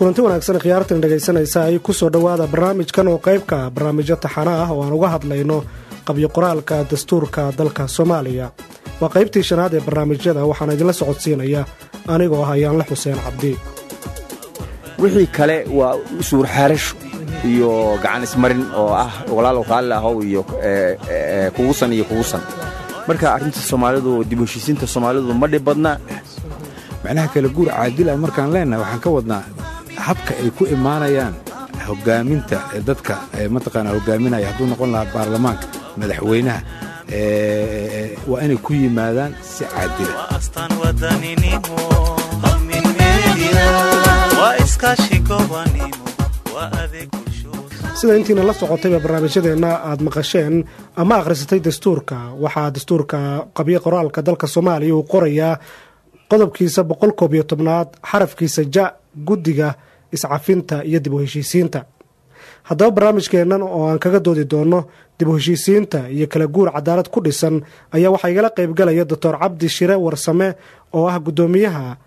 Kulanti wanaagsan khiyaartan dhegaysanaysa ay ku soo dhowaada barnaamijkan oo qaybka barnaamijyo taxano ah oo aan uga hadlayno qabyo qoraalka dastuurka dalka Soomaaliya. Waa qaybtii shanaad ee barnaamijyada, waxaana idinla socodsiinaya anigoo ah Ayaanla Xuseen Cabdi. Wixii kale waa suurxaarasho iyo gacan ismarin oo ah walaalow raalli ahow iyo kugusan iyo kugusan. Marka arrinta Soomaalidu, dib u heshiisiinta Soomaalidu ma dhib badna. Macnaha kala guur caadil ah markaan leenahay, waxaan ka wadnaa habka ay ku imaanayaan hogaaminta dadka mataqaanaa hogaaminaya, hadduu noqon lahaa baarlamaanka, madaxweynaha, waa inay ku yimaadaan si caadila. Sida intiina la socotayba barnaamijyadeenna aad maqasheen ama akhrisatay dastuurka, waxaa dastuurka qabyo qoraalka dalka Soomaaliya uu qorayaa qodobkiisa 111aad xarafkiisa ja guddiga iscafinta iyo dib u heshiisiinta. Haddaba barnaamijkeennan oo aan kaga doodi doono dib u heshiisiinta iyo kala guur cadaalad ku dhisan ayaa waxaa igala qaybgalaya Doctor Cabdi Shire Warsame oo ah guddoomiyaha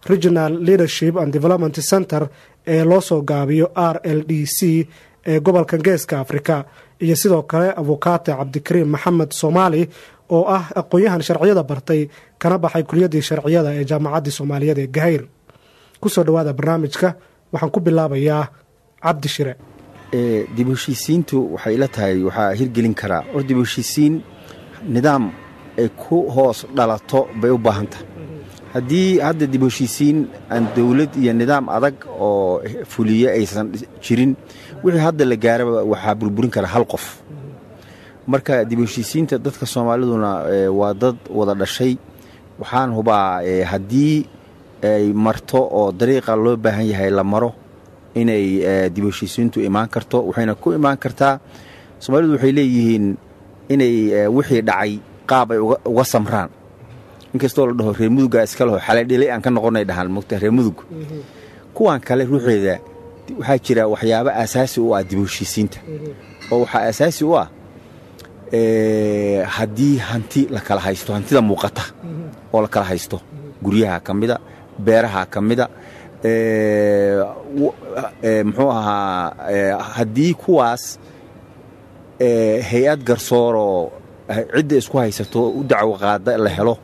Regional Leadership and Development Center ee loo soo gaabiyo RLDC ee gobolka Geeska Afrika, iyo sidoo kale abukaate Cabdikariim Maxamed Soomaali oo ah aqoon-yahan sharciyada bartay kana baxay kuliyaddii sharciyada ee Jaamacaddii Soomaaliyeed ee Gahayr. Kusoo dhowaada barnaamijka. Waxaan ku bilaabayaa Cabdi Shire. Dib u heshiisiintu waxay ila tahay waxaa hirgelin karaa or dib u heshiisiin nidaam ay ku hoos dhalato bay u baahan tahay. Haddii hadda dib u heshiisiin aan dawlad iyo nidaam adag oo fuliye aysan jirin, wixii hadda la gaaraba waxaa burburin kara hal qof. Marka dib u heshiisiinta dadka Soomaaliduna waa dad wada dhashay. Waxaan hubaa haddii ay marto oo dariiqa loo baahan yahay la maro inay dib u heshiisiintu imaan karto. Waxayna ku imaan kartaa, Soomaalidu waxay leeyihiin inay wixii dhacay qaab ay uga samraan, inkastoo la dhaho reer Mudugaa iska leho xalay dhilay aan ka noqonay dhahaan mogta reer Mudug. Kuwan kale ruuxeeda waxaa jira waxyaabo aasaasi u ah dib u heshiisiinta, oo waxaa aasaasi u ah haddii hanti la kala haysto, hantida muuqata oo la kala haysto, guryaha ka mida, beeraha ka mida, muxuu ahaa, haddii kuwaas hay-ad garsooroo cidda isku haysato u dacwo qaada la helo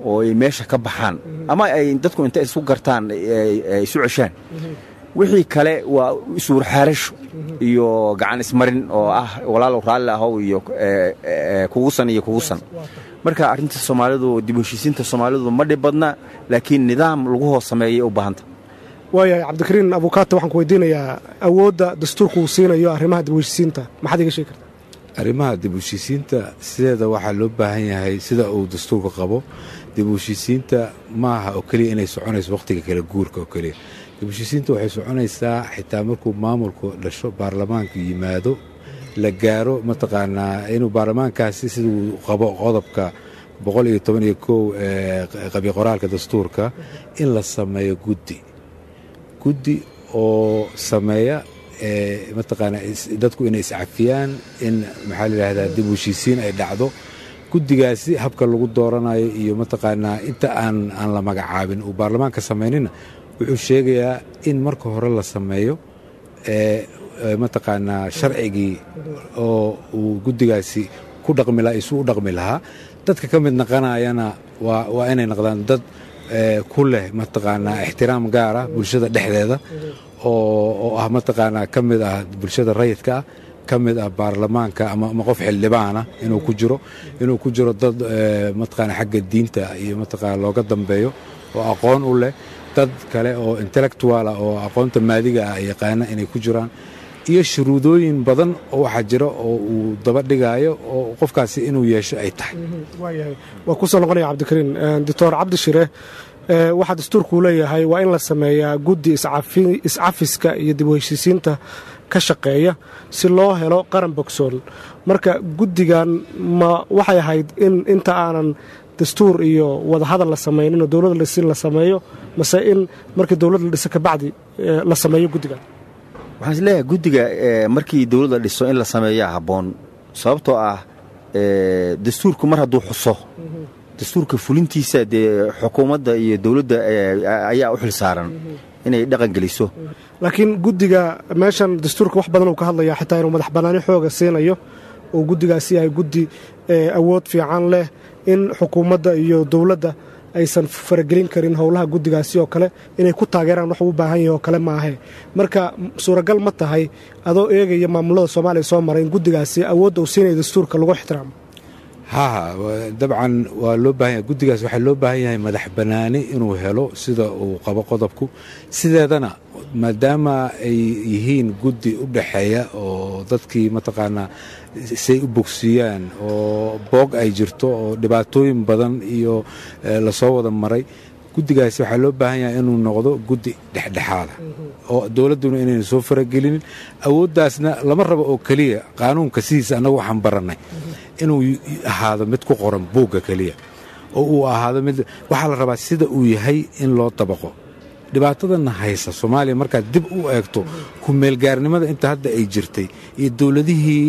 oo ay meesha ka baxaan ama ay dadku inta isu gartaan isu ceshaan, wixii kale waa suurxaarasho iyo gacan ismarin oo ah walaalow raalli ahow iyo kugusan iyo kugusan. Marka arrinta Soomaalidu, dib u heshiisiinta Soomaalidu ma dhib badna, laakiin nidaam lagu hoos sameeyay u baahanta. Waayahay Cabdikariin Abukaata, waxaan ku weydiinayaa awoodda dastuurku uu siinayo arrimaha dib u heshiisiinta, maxaad iga sheegi kartaa? Arrimaha dib u heshiisiinta sideeda waxaa loo baahan yahay, sida uu dastuurka qabo, dib u heshiisiinta maaha oo keliya inay soconayso wakhtiga kala guurka oo keliya. Dib u heshiisiinta waxay soconaysaa xitaa markuu maamulku dhasho, baarlamaanku yimaado, la gaaro mataqaanaa inuu baarlamaankaasi siduu qabo qodobka 111 ee qabyo qoraalka dastuurka in la sameeyo guddi oo sameeya mataqaanaa dadku inay iscafiyaan, in maxaa la yidhahdaa dib u heshiisiin ay dhacdo. Guddigaasi habka lagu dooranayo iyo mataqaanaa inta aan la magacaabin uu baarlamaanka samaynina, wuxuu sheegayaa in marka hore la sameeyo mataqaanaa sharcigii oo uu guddigaasi ku dhaqmi lahaa, isu u dhaqmi lahaa. Dadka ka mid naqanayana waa inay noqdaan dad ku leh mataqaanaa ixtiraam gaar ah bulshada dhexdeeda, oo ah mataqaanaa ka mid ah bulshada rayidka ah, ka mid ah baarlamaanka ama qof xildhibaana inuu ku jiro, dad mataqaanaa xagga diinta iyo mataqaana looga dambeeyo oo aqoon u leh, dad kale oo intellectual ah oo aqoonta maadiga ah yaqaana inay ku jiraan, iyo shuruudooyin badan oo waxaa jira oo uu daba dhigaayo oo qofkaasi inuu yeesho ay tahay. Waayahay, waa kusoo noqonaya Cabdikariin. Doctor Cabdi Shire, waxaa dastuurkuu leeyahay waa in la sameeyaa guddi iscafiska iyo dib u heshiisiinta ka shaqeeya si loo helo qaran bogsoon. Marka guddigan ma waxay ahayd in inta aanan dastuur iyo wadahadal la samaynin oo dowladda dhisin la sameeyo, mase in markii dowladda la dhiso kabacdi la sameeyo guddigan? Waxaan is leeyahay guddiga markii dowladda dhiso in la sameeyaa habboon, sababtoo ah dastuurku mar hadduu xuso dastuurka fulintiisa, dee xukuumadda iyo dowladda ayaa u xil saaran. inay dhaqan geliso. Laakiin guddiga meeshan dastuurka wax badan uu ka hadlaya, xitaa inuu madax bannaani xooga siinayo oo guddigaasi yahay guddi awood fiican leh, in xukuumadda iyo dowladda aysan faragelin karin howlaha guddigaasi oo kale, inay ku taageeraan wax uu u baahan yahay oo kale maahe. Marka suuragal ma tahay, adoo eegaya maamulada Soomaaliya soo maray, in guddigaasi awoodda uu siinaya dastuurka lagu ixtiraamo? Haha, dabcan waa loo baahan yahay guddigaas. Waxaa loo baahan yahay madax bannaani inuu helo sida uu qabo qodobku. Sideedana maadaama ay yihiin guddi u dhexeeya oo dadkii mataqaanaa say u bogsiiyaan oo boog ay jirto oo dhibaatooyin badan iyo lasoo wada maray, guddigaasi waxaa loo baahan yahay inuu noqdo guddi dhexdhexaada oo dowladduna inayna soo faragelinin. Awooddaasna lama rabo oo keliya qaanuunka sidiisa annagu waxaan barannay inuu ahaado mid ku qoran buugga keliya oo uu ahaado mid. Waxaa la rabaa sida uu yahay in loo dabaqo. Dhibaatadana haysa Soomaaliya markaad dib u eegto ku-meelgaarnimada inta hadda ay jirtay iyo dowladihii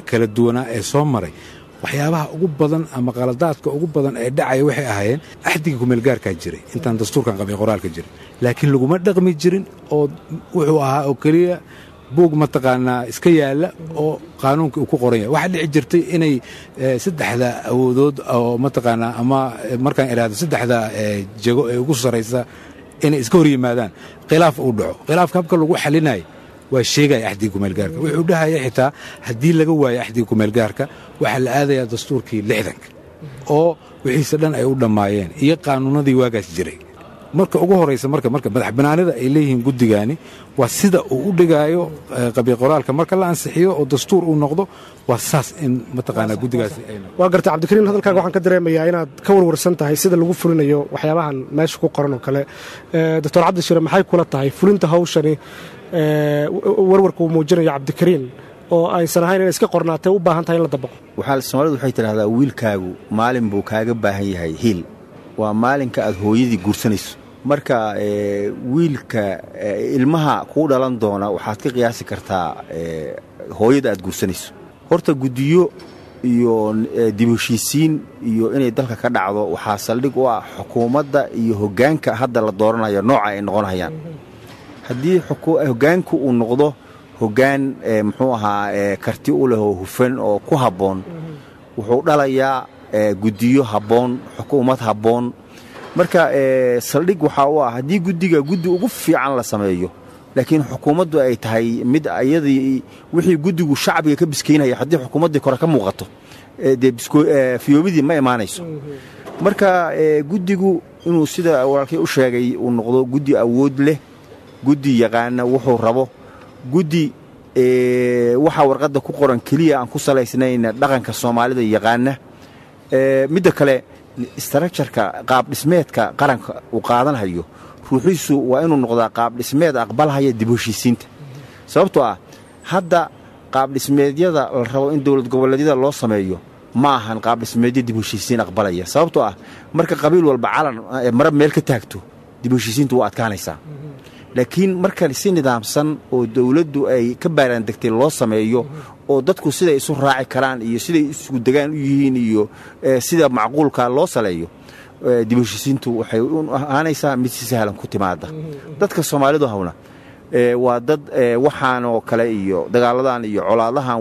kala duwanaa ee soo maray, waxyaabaha ugu badan ama qaladaadka ugu badan ee dhacaya waxay ahaayeen axdiga kumeelgaarkaa jiray intaan dastuurkan qabay qoraalka jirin, laakiin laguma dhaqmi jirin oo wuxuu ahaa oo keliya buug mataqaanaa iska yaalla oo qaanuunka uu ku qoran yahay. Waxaa dhici jirtay inay saddexda awoodood oo mataqaanaa ama markaan idhaahdo saddexda jego ee ugu sarraysa inay iska hor yimaadaan, khilaaf uu dhaco. Khilaafka habka lagu xalinaya waa sheegaya axdiga kumeelgaarka. Wuxuu dhahaya xitaa haddii laga waayo axdiga kumeelgaarka, waxaa la aadayaa dastuurkii 60-ka oo wixiise dhan ay u dhammaayeen iyo qaanuunadii waagaas jiray. Marka ugu horaysa marka madax bannaanida ay leeyihiin guddigaani waa sida uu u dhigaayo qabi qoraalka marka la ansixiyo oo dastuur uu noqdo, waa saas in mataqaanaa guddigaasi ay Waa gartay Cabdikariin, hadalkaaga waxaan ka dareemayaa inaad ka warwarsan tahay sida lagu fulinayo waxyaabahan meesha ku qoran oo kale. Doctor Cabdishire, maxay kula tahay fulinta hawshani, warwarka uu muujinayo Cabdikariin oo aysan ahayn inay iska qornaatay, u baahan tahay in la dabaqo? Waxaa Soomaalidu waxay tidhahdaa wiilkaagu maalin buu kaaga baahan yahay hiil, waa maalinka aad hooyadii guursanayso. Marka wiilka ilmaha kuu dhalan doona waxaad ka qiyaasi kartaa hooyada aad guursanayso. Horta guddiyo iyo dib heshiisiin iyo inay dalka ka dhacdo waxaa saldhig u ah xukuumadda iyo hoggaanka hadda la dooranayo nooca ay noqonayaan. Haddii hoggaanku uu noqdo hoggaan muxuu ahaa karti u leh oo hufan oo ku habboon, wuxuu dhalayaa guddiyo habboon, xukuumad habboon. Marka saldhig waxaa u ah haddii guddiga guddi ugu fiican la sameeyo, laakiin xukuumaddu ay tahay mid ayadii wixii guddigu shacbiga ka biskaynaya, haddii xukuumaddii kore ka muuqato, dee fiyoobidii ma imaanayso. Marka guddigu inuu sida walaalkay u sheegay uu noqdo guddi awood leh, guddi yaqaana wuxuu rabo, guddi waxa warqadda ku qoran keliya aan ku salaysnayn dhaqanka Soomaalida yaqaana. Midda kale, structure-ka qaabdhismeedka qaranka uu qaadanhayo ruuxiisu waa inuu noqdaa qaabdhismeed aqbalhaya dib heshiisiinta, sababtoo ah hadda qaabdhismeedyada la rabo in dowlad goboleedyada loo sameeyo ma ahan qaabdhismeedyo dib heshiisiin aqbalaya, sababtoo ah marka qabiil walba calan mara meel ka taagto, dib heshiisiintu waa adkaanaysaa. Laakiin marka si nidaamsan oo dowladdu ay ka baaraandegtay loo sameeyo oo dadku siday isu raaci karaan iyo siday isugu degaan u yihiin iyo sida macquulka loo saleeyo, dib heshiisiintu waxay u ahaanaysaa mid si sahlan ku timaada. Dadka Soomaalidu hawna waa dad waxaanoo kale iyo dagaaladan iyo colaadahan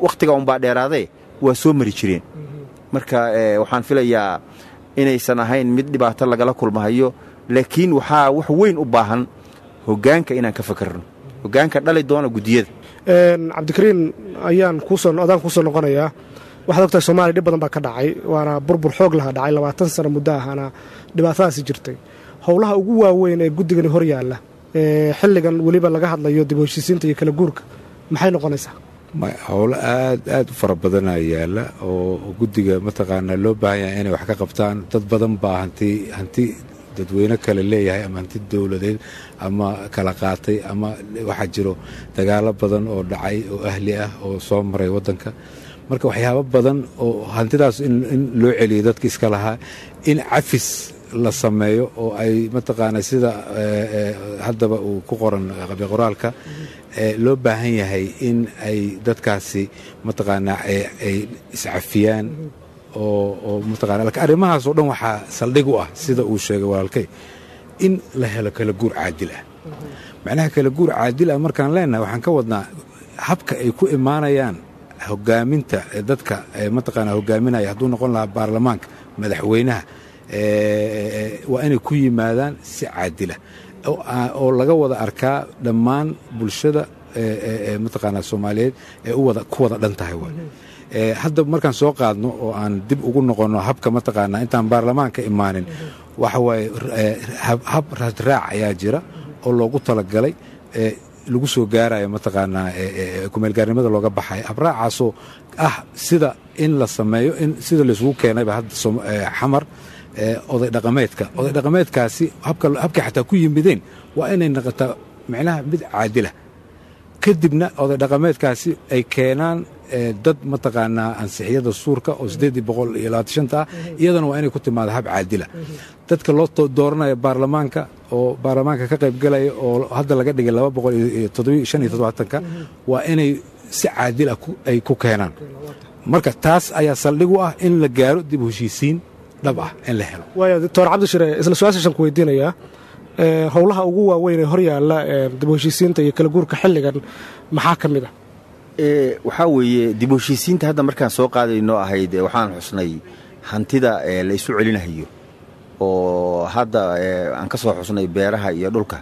wakhtiga unbaa dheeraadee waa soo mari jireen. Marka waxaan filayaa inaysan ahayn mid dhibaato lagala kulmahayo, laakiin waxaa wax weyn u baahan hoggaanka inaan ka fakarno, hoggaanka dhali doona guddiyada. Cabdikariin ayaan kuusoo adaan kuusoo noqonayaa. Waxaad ogtahay Soomaaliya dhib badan baa ka dhacay, waana burbur xoog laha dhacay, 20 sano muddo ahaana dhibaatadaasi jirtay. Howlaha ugu waaweyn ee guddigani hor yaalla ee xilligan weliba laga hadlayo dib u heshiisiinta iyo kala guurka maxay noqonaysaa? Howlo aad aad u fara badanaa yaalla oo guddiga mataqaanaa loo baahan yahay inay wax ka qabtaan. Dad badan baa hanti dadweyne kale leeyahay ama hanti dowladeed ama kala qaatay, ama waxaa jiro dagaalo badan oo dhacay oo ahli ah oo soo maray waddanka. Marka waxyaabo badan oo hantidaas in loo celiyo dadka iska lahaa, in cafis la sameeyo oo ay mataqaanaa sida haddaba uu ku qoran qabi qoraalka loo baahan yahay in ay dadkaasi mataqaanaa ay iscafiyaan oo mataqana. Lakiin arrimahaas oo dhan waxaa saldhig u ah sida uu sheegay walaalkay In la helo kala guur caadil ah. Macnaha kala guur caadil ah markaan leenahay, waxaan ka wadnaa habka ay ku imaanayaan hogaaminta dadka mataqaanaa hogaaminaya, hadduu noqon lahaa baarlamaanka, madaxweynaha, waa inay ku yimaadaan si caadila oo laga wada arkaa dhammaan bulshada mataqaanaa Soomaaliyeed ee ku wada dhan tahay. Waay hadda markaan soo qaadno oo aan dib ugu noqonno habka mataqaanaa intaan baarlamaanka imaanin, waxa waaye hab raadraac ayaa jira oo loogu talagalay lagu soo gaarayo mataqaanaa kumeelgaarnimada looga baxayo. Habraacaasoo ah sida in la sameeyo in sida laysugu keenayba hadda Xamar oday dhaqameedka, oday dhaqameedkaasi habkay xataa ku yimideen waa inay noqotaa micnaha mid caadila. Kadibna oday dhaqameedkaasi ay keenaan dad mataqaanaa ansixiya dastuurka oo 825-ta ah, iyadana waa inay ku timaado hab caadila. Dadka loo dooranayo baarlamaanka oo baarlamaanka ka qaybgalaya oo hadda laga dhigay 275-ka waa inay si caadil ah ay ku keenaan. Marka taas ayaa saldhig u ah in la gaaro dib u heshiisiin dhab ah in la helo. Waaya, Doctor Cabdishire, isla su-aashaashan ku weydiinayaa. Howlaha ugu waaweyn ee horyaalla dib u heshiisiinta iyo kala guurka xilligan maxaa ka mid ah? Waxaa weeye dib u heshiisiinta hadda markaan soo qaadayno ahayd, waxaan xusnay hantida la isu celinahayo oo hadda aan ka soo xusnay beeraha iyo dhulka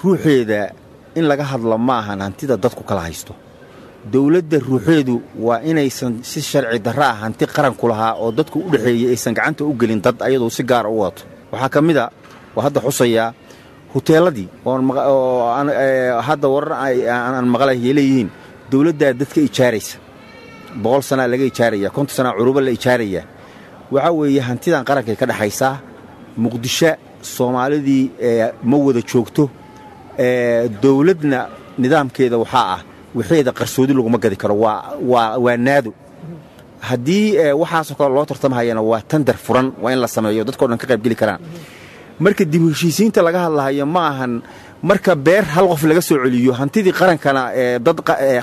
ruuxeeda. In laga hadlo ma ahan hantida dadku kala haysto. Dowladda ruuxeedu waa inaysan si sharci darra ah hanti qaranku lahaa oo dadku u dhexeeyey aysan gacanta u gelin dad ayadoo si gaara u wadato. Waxaa ka mid a oo hadda xusayaa huteeladii oo hadda warar aan maqlay leeyihiin dowladdaa dadka ijaaraysa, 100 sanaa laga ijaaraya, 50 sanaa curuba la ijaaraya. Waxaa weeye hantidan qarankay ka dhexaysaa. Muqdisho Soomaalidii ma wada joogto. Dowladna nidaamkeeda waxaa ah waxeeda qarsoodi laguma gadi karo, waa naado. Haddii waxaasoo kale loo tartamahayana waa tender furan, waa in la sameeyo dadkao dhan ka qaybgeli karaan. Marka dib u heshiisiinta laga hadlahayo ma ahan marka beer hal qof laga soo celiyo, hantidii qarankana dad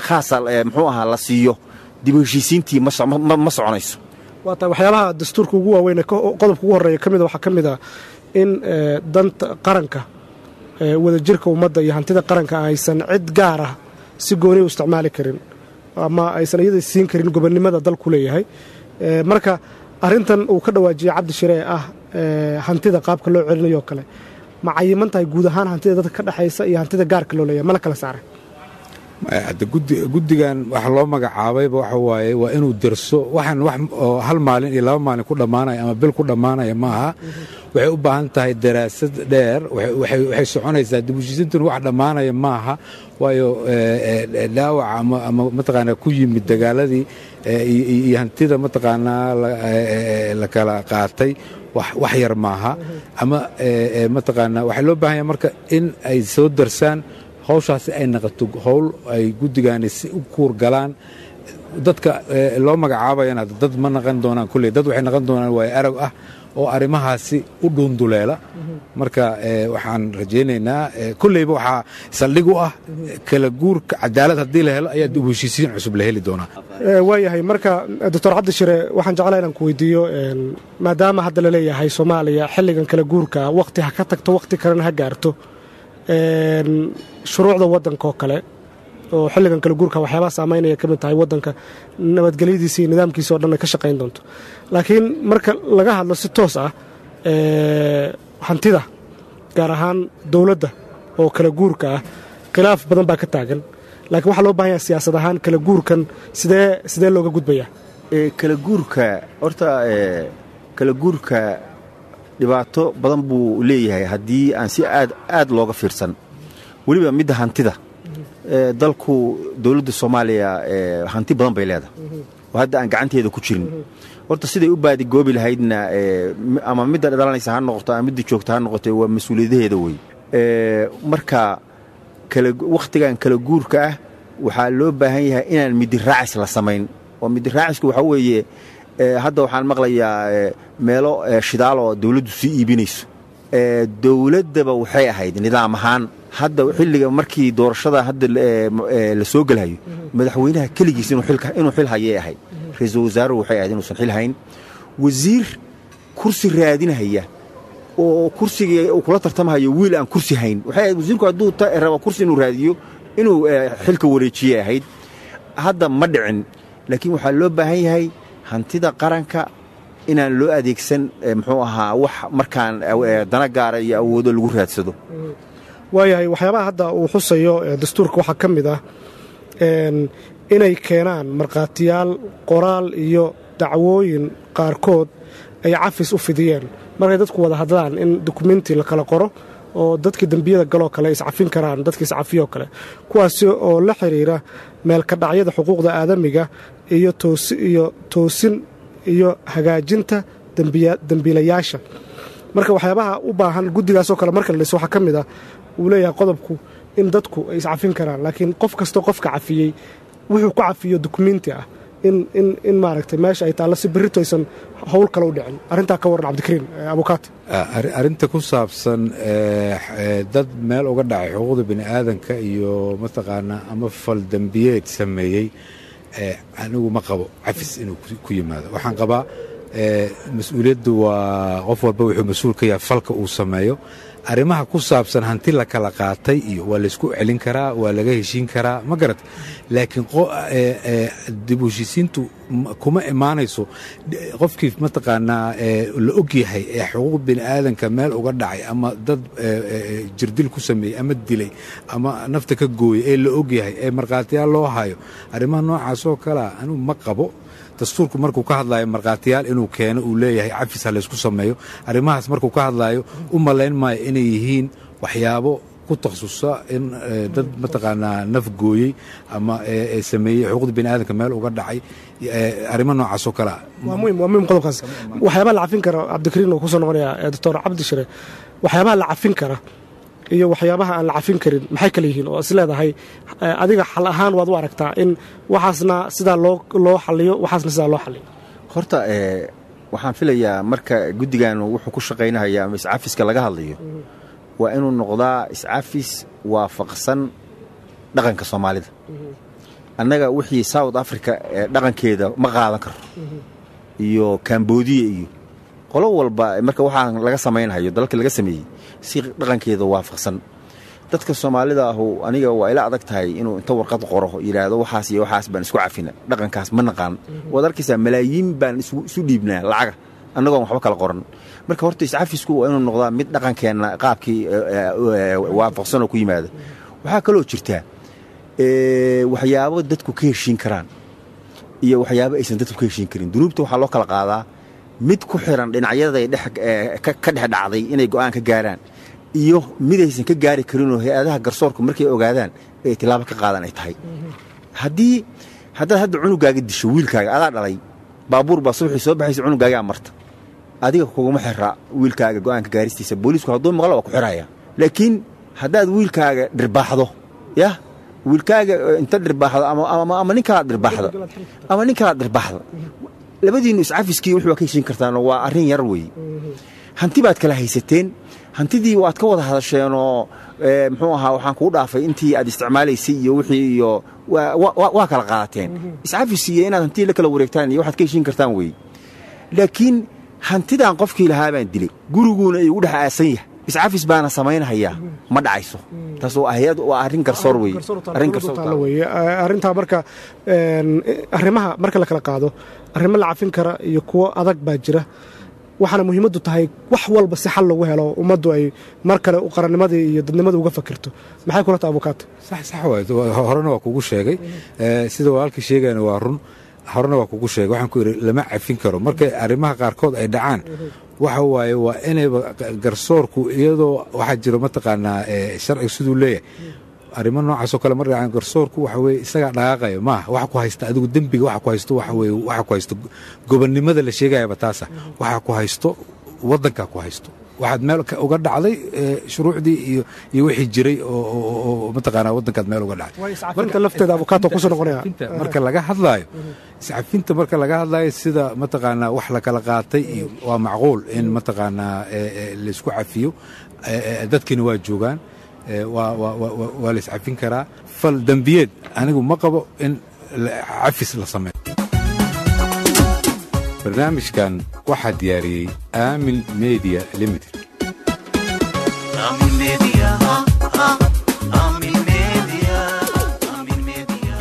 khaasa muxuu ahaa la siiyo, dib u heshiisiintii ma soconayso. Waa tahay. Waxyaabaha dastuurka ugu waaweyn ee qodobka ugu horreeya ka mida waxaa ka mid ah in danta qaranka, wadajirka ummadda iyo hantida qaranka aysan cid gaar ah si gooni u isticmaali karin ama aysan iyada siin karin gobonnimada dalku leeyahay. Marka arrintan uu ka dhawaajiyey Cabdishire ee ah hantida qaabka loo celinayo kale, ma cayiman tahay guud ahaan hantida dadka ka dhexaysa iyo hantida gaarka loo leeyahay? Ma la kala saaray? Hadda guddigan waxa loo magacaabayba waxa waaye waa inuu derso waxaan. Wax oo hal maalin iyo 2 maalin ku dhammaanaya ama bil ku dhammaanaya ma aha. Waxay u baahan tahay daraasad dheer. Waxay soconaysaa dib u heshiisiintuna, wax dhammaanaya maaha, waayo dhaawaca ama mataqaanaa ku yimid dagaaladii iyo hantida mataqaanaa la kala qaatay wax yar maaha. Ama mataqaanaa waxaa loo baahan yahay marka in ay soo darsaan hawshaasi, ay naqato howl ay guddigaani si u kuur galaan. Dadka loo magacaabayana dad ma naqan doonaan kulley, dad waxay naqan doonaan waayo arag ah oo arrimahaasi u dhuunduleela. Marka waxaan rajaynaynaa kulleyba waxaa saldhig u ah kala guurka cadaalad haddii la helo ayaa dib u heshiisiin cusub la heli doonaa. Waayahay. Marka Doctor Cabdishire, waxaan jeclaa inaan ku weydiiyo, maadaama hadda la leeyahay Soomaaliya xilligan kala guurka wakhti ha ka tagto, wakhti kalena ha gaarto, shuruucda waddanka oo kale oo xilligan kala guurka waxyaabaha saamaynaya ka mid tahay waddanka nabadgelyadiisa iyo nidaamkiisa oo dhan ay ka shaqayn doonto, laakiin marka laga hadlo si toos ah hantida gaar ahaan dowladda oo kala guurka ah, khilaaf badan baa ka taagan, laakiin waxaa loo baahan yahay siyaasad ahaan kala guurkan sidee looga gudbayaa? Kala guurka horta, kala guurka dhibaato badan buu leeyahay haddii aan si aad aad looga fiirsan, weliba midda hantida. Dalku dowladda Soomaaliya hanti badan bay leedahay oo hadda aan gacanteeda ku jirin. Horta siday u baadigoobi lahaydna, ama midda dhalanaysa ha noqoto ama midda joogta ha noqoto, waa mas-uuliyadaheeda wey. Marka wakhtigan kala guurka ah waxaa loo baahan yahay inaan midi raacis la samayn, oo midi raacisku waxaa weeye hadda waxaan maqlayaa meelo shidaal oo dowladdu sii iibinayso. Dowladdaba waxay ahayd nidaam ahaan hadda xilliga markii doorashada hadda la soo gelhayo madaxweynaha keligiis inuu xil hayay ahayd, ra-iisul wasaaruhu waxay ahayd inuusan xil hayn, wasiir kursi raadinahaya. Oo kursigii uu kula tartamahayo wiil aan kursi hayn. Waxay ahayd wasiirku hadduu rabo kursi inuu raadiyo inuu xilka wareejiye ahayd. Hadda ma dhicin, laakiin waxaa loo baahan yahay hantida qaranka inaan loo adeegsan muxuu ahaa wax markaan dana gaara iyo awoodo lagu raadsado. Waayahay, waxyaabaha hadda uu xusayo dastuurka waxaa ka mid ah inay keenaan markhaatiyaal qoraal iyo dacwooyin qaarkood ay cafis u fidiyeen markay dadku wada hadlaan, in dukumenti la kala qoro oo dadkii dembiyada galoo kale iscafin karaan, dadkii iscafiyoo kale, kuwaasi oo la xiriira meelka dhacyada xuquuqda aadamiga iyo iyo toosin iyo hagaajinta dembiilayaasha. Marka waxyaabaha u baahan guddigaasoo kale marka la dhiso waxaa ka mid ah, uu leeyahay qodobku, in dadku ay iscafin karaan, laakiin qof kastoo qofka cafiyey wuxuu ku cafiyo dukumenti ah in maaragtay meesha ay taallo si berrito aysan howl kale u dhicin. Arrintaa ka warran, Cabdikariin Abukaati. Arrinta ku saabsan dad meel uga dhacay xuquuqda bini aadanka iyo mataqaanaa ama fal dembiyeed sameeyey, anigu ma qabo cafis inuu ku yimaado. Waxaan qabaa mas-uuliyaddu waa qof walba wuxuu mas-uul ka yahay falka uu sameeyo. Arrimaha ku saabsan hanti la kala qaatay iyo waa laysku celin karaa, waa laga heshiin karaa, ma garat? Laakiin dib u heshiisiintu kuma imaanayso qofkii mataqaanaa la og yahay ee xuquuq bini aadanka meel uga dhacay ama dad jirdil ku sameeyey ama dilay ama nafta ka gooyey ee la og yahay ee markhaatiyaal loo hayo. Arrimaha noocaas oo kalea anigu ma qabo. Dastuurku markuu ka hadlaayo markhaatiyaal inuu keeno, uu leeyahay cafis ha laysku sameeyo, arrimahaas markuu ka hadlaayo u malayn maayo inay yihiin waxyaabo ku takhasusa in dad mataqaanaa naf gooyey ama sameeyey xuquuqda bini aadamka meel uga dhacay, arrimo noocaas oo kalea. Waa muhim, waa muhim qodobkaas. Waxyaabaha la cafin kara, Cabdikariin oo kusoo noqonaya, Doctor Cabdi Shire, waxyaabaha la cafin kara iyo waxyaabaha aan la cafin karin maxay kala yihiin oo is leedahay adiga xal ahaan waad u aragtaa in waxaasna sidaa loo xaliyo, waxaasna sidaa loo xaliyo? Horta waxaan filayaa marka guddigan wuxuu ku shaqaynahaya ama iscafiska laga hadlayo waa inuu noqdaa iscafis waafaqsan dhaqanka Soomaalida. Annaga wixii South Africa dhaqankeeda ma qaadan karo iyo Kambodiya iyo qolo walba. Marka waxaan laga samaynhayo dalalka laga sameeyey si dhaqankeeda waafaqsan dadka Soomaalida ahu, aniga waa ila adag tahay inuu inta warqad qoro yidhaahdo waxaas iyo waxaas baan isku cafina. Dhaqankaas ma naqaan. Waad arkaysaa, malaayiin baan isu dhiibnaa lacaga annagoon waxba kala qoran. Marka horta iscafisku waa inuu noqdaa mid dhaqankeenna qaabkii waafaqsan oo ku yimaada. Waxaa kaloo jirtaa waxyaabo dadku ka heshiin karaan iyo waxyaabo aysan dadku ka heshiin karin. Dunuubta waxaa loo kala qaadaa mid ku xiran dhinacyaday ka dhex dhacday inay go'aan ka gaaraan iyo midaysan ka gaari karinoo hay-adaha garsoorku markay ogaadaan ay tilaabo ka qaadan ay tahay. Haddaad hadda cunugaaga disho, wiilkaaga adaa dhalay, baabuur baa subaxii soo baxaysa, cunugaagaa marta, adiga kuguma xira wiilkaaga go'aanka gaaristiisa. Booliisku hadduu maqlo waa ku xiraya. Laakiin haddaad wiilkaaga dhirbaaxdo, yah, wiilkaaga inta dhirbaaxdo ama nin kalaad dhirbaaxdo ama nin kalaad dhirbaaxdo, labadiinnu iscafiskii wuxuu ka heshiin kartaan waa arrin yar weeye. Hanti baad kala haysateen, hantidii waad ka wada hadasheenoo muxuu ahaa waxaan kuu dhaafay intii aad isticmaalaysay iyo wixii iyo waa kala qaadateen. Iscafis iyo inaad hantii la kala wareegtaan iyo waxaad ka heshiin kartaan weeye. Laakiin hantidan qofkii lahaa baan dilay, guriguuna igu dhex aasan yahay, iscafis baana samaynahayaa, ma dhacayso. Taas waa hay-ad, waa arrin garsoor weeye, arrin garsoor weye arrintaa. Marka arrimaha marka la kala qaado, arrimo la cafin kara iyo kuwo adag baa jira. Waxaana muhiimaddu tahay wax walba si xal lagu helo, ummaddu ay mar kale qarannimadii iyo dadnimadii uga fakirto. Maxay kula tahay, Abukaate? Sax waay. Horena waa kugu sheegay, sida walaalkii sheegayana waa run. Horena waa kugu sheegay, waxaan ku idhi lama cafin karo markay arrimaha qaarkood ay dhacaan. Waxa waaye waa inayba garsoorku, iyadoo waxaa jiro mataqaanaa sharciga siduu leeyahay, arrimo noocaasoo kale mar dhacaan, garsoorku waxa weye isagaa dhaqaaqayo. Maaha waxa ku haysta adigu dembiga, waxa ku haysto waxa weye waxa ku haysto gobonnimada la sheegayaba taasa waxa ku haysto, waddankaa ku haysto, waxaad meel uga dhacday shuruucdii iyo wixii jiray oo mataqaanaa waddankaad meel uga dhacday. Iscafinta lafteeda, Abukaato, kusoo noqonaya. Marka laga hadlaayo iscafinta, marka laga hadlaayo sida mataqaanaa wax la kala qaatay iyo waa macquul in mataqaanaa laysku cafiyo. Dadkiina waa joogaan, waa la iscafin karaa. Fal dembiyeed anigu ma qabo in cafis la sameeyo. Barnaamijkan waxaa diyaariyey Aamin Media Limited. Amin Media, Amin Media, Amin Media.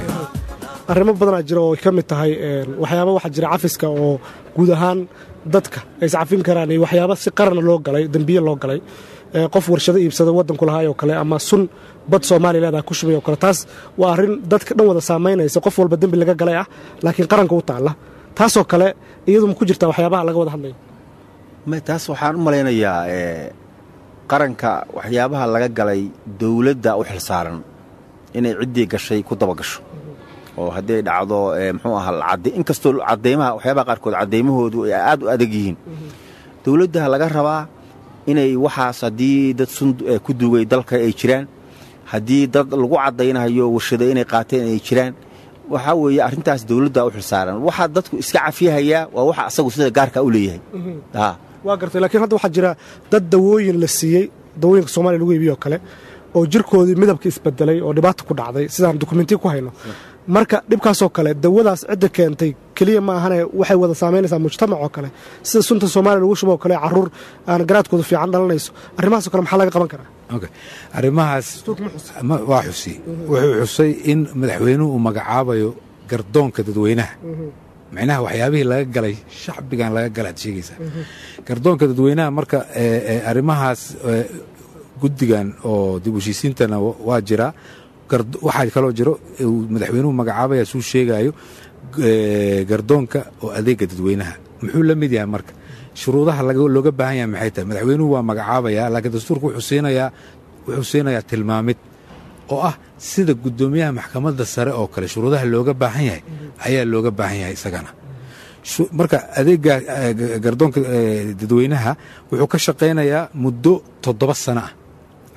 Arrimo badanaa jira oo ay ka mid tahay waxyaaba waxaa jira cafiska oo guud ahaan dadka ay iscafin karaan iyo waxyaaba si qarana loo galay, dembiye loo galay, qof warshado iibsada waddanku lahaay oo kale ama sun bad Soomaaliya leedaha ku shubay oo kale. Taas waa arrin dadka dhan wada saamaynaysa, qof walba dembi laga galay ah, laakiin qaranka u taalla. Taasoo kale iyadu ma ku jirtaa waxyaabaha laga wada hadlayo? Taas waxaan u malaynayaa qaranka waxyaabaha laga galay dowladda u xilsaaran inay ciddii gashay ku daba gasho, oo haddii ay dhacdo muxuu ahaa, inkastoo cadeymaha waxyaabaha qaarkood caddeymahoodu ay aad u adag yihiin, dowladda laga rabaa inay waxaas, haddii dad sun ku duugay dalka ay jiraan, haddii dad lagu caddaynayo warshado inay qaateen ay jiraan, waxaa weeye arrintaas dowladda u xilsaaran. Waxaa dadku iska cafiyahayaa waa waxa asagu sida gaarka u leeyahay. Waa gartay, laakiin hadda waxaa jira dad dawooyin la siiyey, dawooyinka Soomaaliya lagu iibiyo kale, oo jirkoodii midabka isbedelay oo dhibaata ku dhacday, sidaan dukumentiya ku hayno. Marka dhibkaasoo kale dawadaas cidda keentay keliya ma ahane, waxay wada saamaynaysaa mujtamac oo kale, sida sunta Soomaaliya lagu shubo oo kale, carruur aan garaadkooda fiican dhalanayso. Arrimahaasoo kale maxaa laga qaban karaa? Arrimahaas waa xusi, wuxuu xusay in madaxweynuhu uu magacaabayo gardoonka dadweynaha, macnaha waxyaabihii laga galay shacbigan laga galay ad sheegaysaa, gardoonka dadweynaha. Marka arrimahaas guddigan oo dib u heshiisiintana waa jiraa. Waxaa kaloo jiro uu madaxweynuhu magacaabaya, suu sheegaayo, gardoonka oo adeega dadweynaha. Muxuu la mid yahay? Marka shuruudaha looga baahan yahay maxay tahay? Madaxweynuhu waa magacaabaya, laakiin dastuurku wuxuu siinayaa tilmaamid oo ah sida guddoomiyaha maxkamadda sare oo kale shuruudaha looga baahan yahay ayaa looga baahan yahay isagana. Marka adeega gardoonka dadweynaha wuxuu ka shaqaynayaa muddo 7 sano ah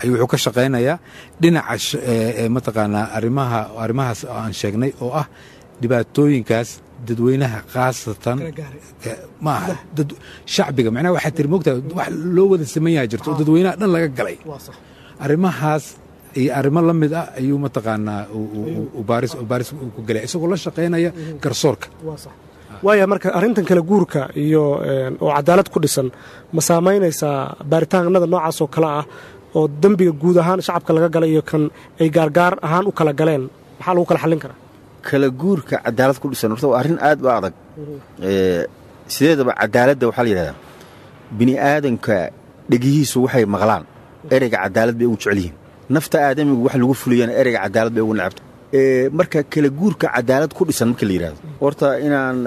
ayuu wuxuu ka shaqaynayaa dhinaca mataqaanaa arrimaha, arrimahaas aan sheegnay oo ah dhibaatooyinkaas dadweynaha, khaasatan ma aha shacbiga, macnaha waxaa tiri moogtahay wax loo wada saman yahay jirto oo dadweynaha dhan laga galay. Arrimahaas iyo arrimo la mid ah ayuu mataqaanaa baaris ku gelaya, isagoo la shaqaynaya garsoorka. Waaya, marka arrintan kale guurka iyo oo cadaalad ku dhisan ma saamaynaysaa baaritaanada noocaas oo kale ah oo dembiga guud ahaan shacabka laga galay iyo kan ay gaargaar ahaan u kala galeen? Maxaa lagu kala xallin karaa? Kala guurka cadaalad ku dhisan horta waa arrin aad u adag. Sideedaba cadaaladda waxaa la yidhahdaa bini aadanka dhegihiisu waxay maqlaan ereyga cadaalad bay ugu jecel yihiin, nafta aadamigu wax lagu fuliyana ereyga cadaalad bay ugu necabta. Marka kala guurka cadaalad ku dhisan marka la yidhahdo, horta inaan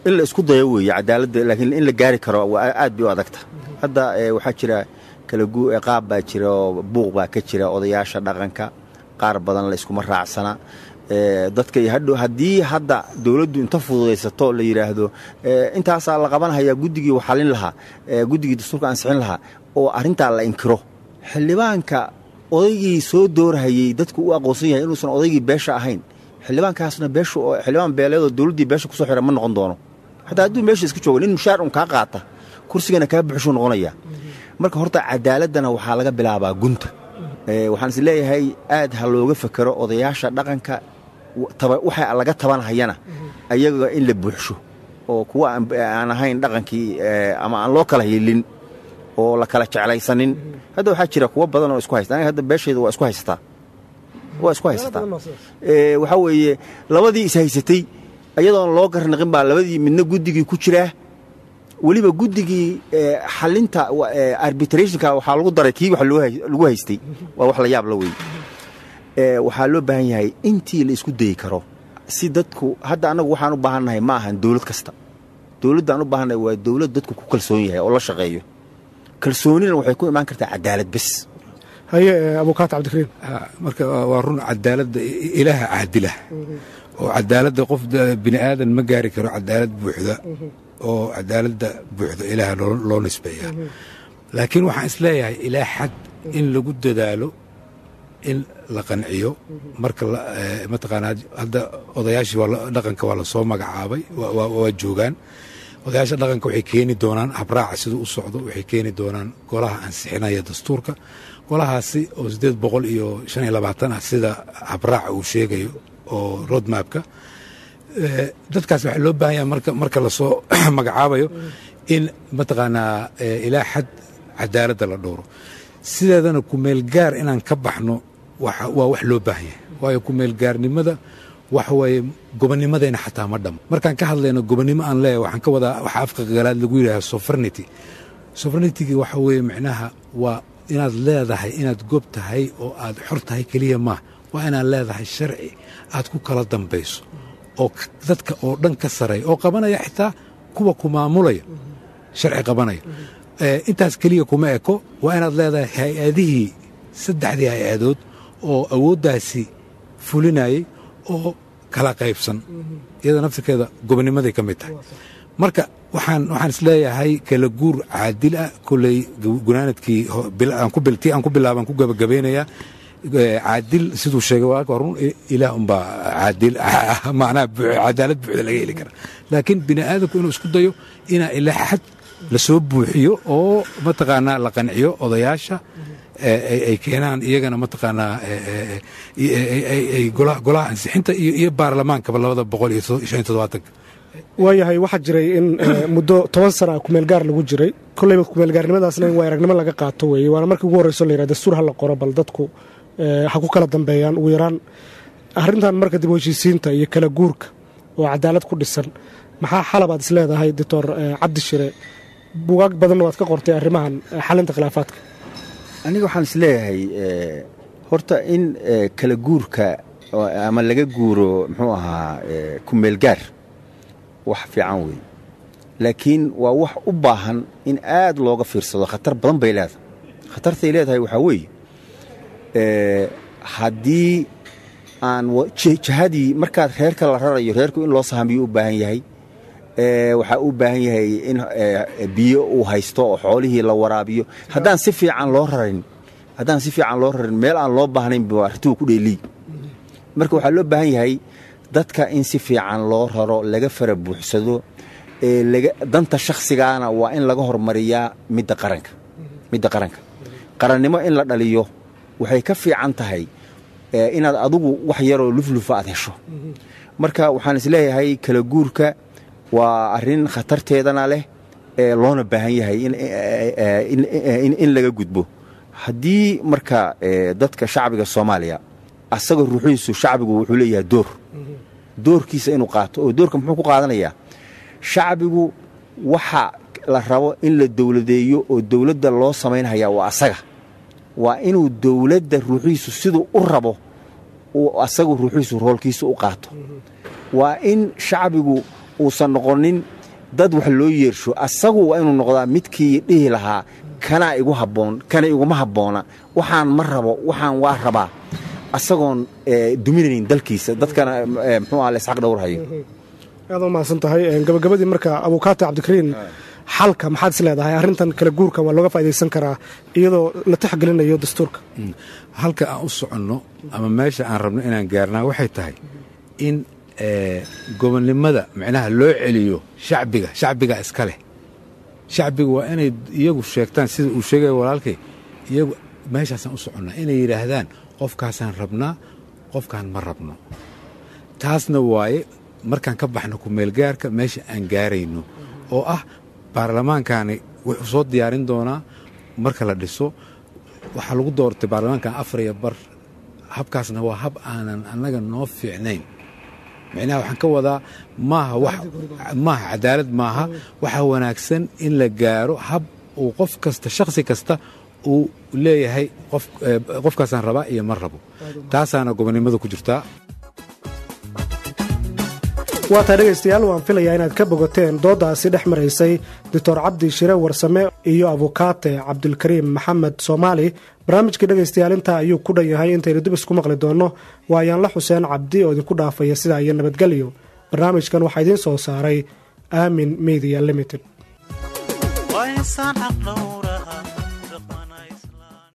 in la isku dayo weeye cadaaladda, laakiin in la gaari karo waa aad bay u adagta. Hadda waxaa jira kala qaab baa jira oo buuq baa ka jira odayaasha dhaqanka, qaar badan la iskuma raacsana dadka iyo hadhow. Haddii hadda dowladdu inta fududaysato la yidhaahdo intaasaa la qabanhayaa, guddigii waxalin lahaa, guddigii dastuurka ansixin lahaa, oo arrintaa la inkiro, xildhibaanka odaygii soo doorhayey dadku u aqoonsan yahay inuusan odaygii beesha ahayn, xildhibaankaasna beeshu xildhibaan beeleedoo dowladdii beesha kusoo xira ma noqon doono. Xataa hadduu meesha iska joogo, nin mushaar un kaa qaata kursigana kaa buxshuu noqonaya. Marka horta cadaaladdana waxaa laga bilaabaa gunta. Waxaan is leeyahay aad ha looga fekero odayaasha dhaqanka waxa laga tabanhayana ayaga in la buuxsho, oo kuwa aan ahayn dhaqankii ama aan loo kala hiilin oo la kala jeclaysanin. Hadda waxaa jira kuwo badan oo isku haysta. Aniga hadda beeshayda waa isku haysataa, waa isku haysataa. Waxaa weeye labadii is haysatay iyadoon loo garnaqin baa labadii midna guddigii ku jiraa, weliba guddigii xalinta arbitrationka waxaa lagu daray kii wax lagu haystay. Waa wax la yaab la wey. Waxaa loo baahan yahay intii la isku dayi karo si dadku hadda annagu waxaan u baahannahay ma ahan dowlad kasta. Dowladdaan u baahannahay waa dowlad dadku ku kalsoon yahay oo la shaqeeyo. Kalsoonina waxay ku imaan kartaa cadaalad bes. Haye, abukaat Cabdikariim. Marka waa run, cadaaladda ilaaha caadila, oo cadaaladda qof bini aadan ma gaari karo cadaalad buuxda, oo cadaaladda buuxda ilaaha loo nisbeeyaa. Laakiin waxaan isleeyahay ilaa xad in lagu dadaalo in la qanciyo. Marka mataqaanaa hadda odayaashii dhaqanka waa lasoo magacaabay, waa joogaan odayaasha dhaqanka. Waxay keeni doonaan habraaca siduu u socdo, waxay keeni doonaan golaha ansixinaya dastuurka, golahaasi oo 825 ah sida habraaca uu sheegayo oo roadmapka. Dadkaas waxaa loo baahan yahay marka lasoo magacaabayo in mataqaanaa ilaa xad cadaaladda la dhowro. Sideedana kumeelgaar inaan ka baxno waa wax loo baahan yahay, waayo kumeelgaarnimada waxa waaye gobonnimadayna xataa ma dhamo. Markaan ka hadlayno gobonnimo aan leeyahay, waxaan ka wadaa waxa afka qalaad lagu yidhaha sovereignty. Sovereignty-gi waxa weeye micnaha waa inaad leedahay, inaad gob tahay oo aad xor tahay keliya maaha, waa inaad leedahay sharci aad ku kala dambayso oo dadka oo dhan ka sareeya oo qabanaya xitaa kuwa ku maamulaya, sharci qabanaya. Intaas keliya kuma eko, waa inaad leedahay hay-adihii, saddexdii hay-adood oo awooddaasi fulinayay oo kala qaybsan. Iyada naftirkeeda gobonnimaday ka mid tahay. Marka waxaan isleeyahay kala guur caadil ah. Kolley gunaanadkii tii aan ku bilaabaan ku gabagabeynayaa. Caadil siduu sheegay walaalka waa run, Ilaah unbaa caadil, macnaha cadaalad buuxda laga heli kara, laakiin bini aadamku inuu isku dayo inaa ilaa xad la soo buuxiyo oo mataqaanaa la qanciyo odayaasha ay keenaan iyagana mataqaanaa ay golaha ansixinta iyo baarlamaankaba 275-ka. Waayahay, waxaa jiray in muddo 10 sana a kumeelgaar lagu jiray. Kolleyba kumeelgaarnimadaasna in waa aragnimo laga qaato weeye, waana markii ugu horreyso la yidhahda dastuur ha la qoro, bal dadku ha ku kala dambeeyaan ugu yaraan arrintan. Marka dib u heshiisiinta iyo kala guurka oo cadaalad ku dhisan, maxaa xalabaad is leedahay, Doctor Cabdi Shire? Bugaag badanna waad ka qortay arrimahan xalinta khilaafaadka. Aniga waxaan is leeyahay horta in kala guurka ama laga guuro muxuu ahaa kumeelgaar wax fiican wey, laakiin waa wax u baahan in aad looga fiirsado. Khatar badan bay leedahay. Khatartay leedahay waxaa weeye haddii aan jihadii markaad reerka la rarayo, reerku in loo sahamiyo u baahan yahay, waxaa u baahan yahay in biyo uu haysto oo xoolihii la waraabiyo. Haddaan si fiican loo rarin, meel aan loo baahnayn arrintuu ku dheeliy. Marka waxaa loo baahan yahay dadka in si fiican loo raro, laga fara buuxsado. Danta shakhsigaana waa in laga hormariyaa midda qaranka. Midda qaranka, qarannimo in la dhaliyo waxay ka fiican tahay inaad adigu wax yaroo luflufa aad hesho. Marka waxaan isleeyahay kala guurka waa arrin khatarteedana leh, loona baahan yahay in laga gudbo. Haddii marka dadka shacbiga Soomaaliya asaga ruuxiisu, shacbigu wuxuu leeyahay door, doorkiisa inuu qaato. Oo doorka muxuu ku qaadanayaa shacbigu? Waxa la rabo in la dowladeeyo oo dowladda loo samaynhayaa waa asaga. Waa inuu dowladda ruuxiisu siduu u rabo uu asagu ruuxiisu roolkiisa u qaato. Waa in shacbigu uusan noqonin dad wax loo yeersho. Asagu waa inuu noqdaa midkii dhihi lahaa kanaa igu habboon, kana iguma habboona, waxaan ma rabo, waxaan waa rabaa, asagoon duminaynin dalkiisa, dadkana muxuu ah laysxaq dhowrhayo. Aad u mahadsan tahay. Gabagabadii marka, abukaate Cabdikariin, xalka maxaad is leedahay arrintan kala guurka waa looga faa'idaysan karaa iyadoo la tixgelinayo dastuurka? Halka aan u soconno ama meesha aan rabno inaan gaarnaa waxay tahay in gobonnimada micnaha loo celiyo shacbiga. Shacbiga iska leh. Shacbiga waa inay iyagu sheegtaan sida uu sheegaya walaalkay. Iyagu meeshaasaan u soconnaa, inay yidhaahdaan qofkaasaan rabnaa, qofkaan ma rabno. Taasna waaye markaan ka baxno kumeelgaarka meesha aan gaarayno, oo ah baarlamaankani wuxuu soo diyaarin doonaa marka la dhiso. Waxaa lagu doortay baarlamaankan 4.5. Habkaasna waa hab aanan annaga noo fiicnayn. Micnaha waxaan ka wadaa maaha wax maaha cadaalad maaha. Waxaa wanaagsan in la gaaro hab uu qof kasta, shakhsi kasta uu leeyahay qofkaasaan rabaa iyo ma rabo. Taasaana gobonnimada ku jirtaa. Waa taa dhegaystayaal, waan filayaa inaad ka bogateen dooddaasi dhex maraysay Doctor Cabdi Shire Warsame iyo abukaate Cabdulkariim Maxamed Soomaali. Barnaamijkii dhegaystayaal intaa ayuu ku dhan yahay. Intaynu dib isku maqli doonno, waa Ayaanla Xuseen Cabdi oo idinku dhaafaya sidaa iyo nabadgelyo. Barnaamijkan waxaa idiin soo saaray Aamin Media Limited. Waa insaan xaq dhowr.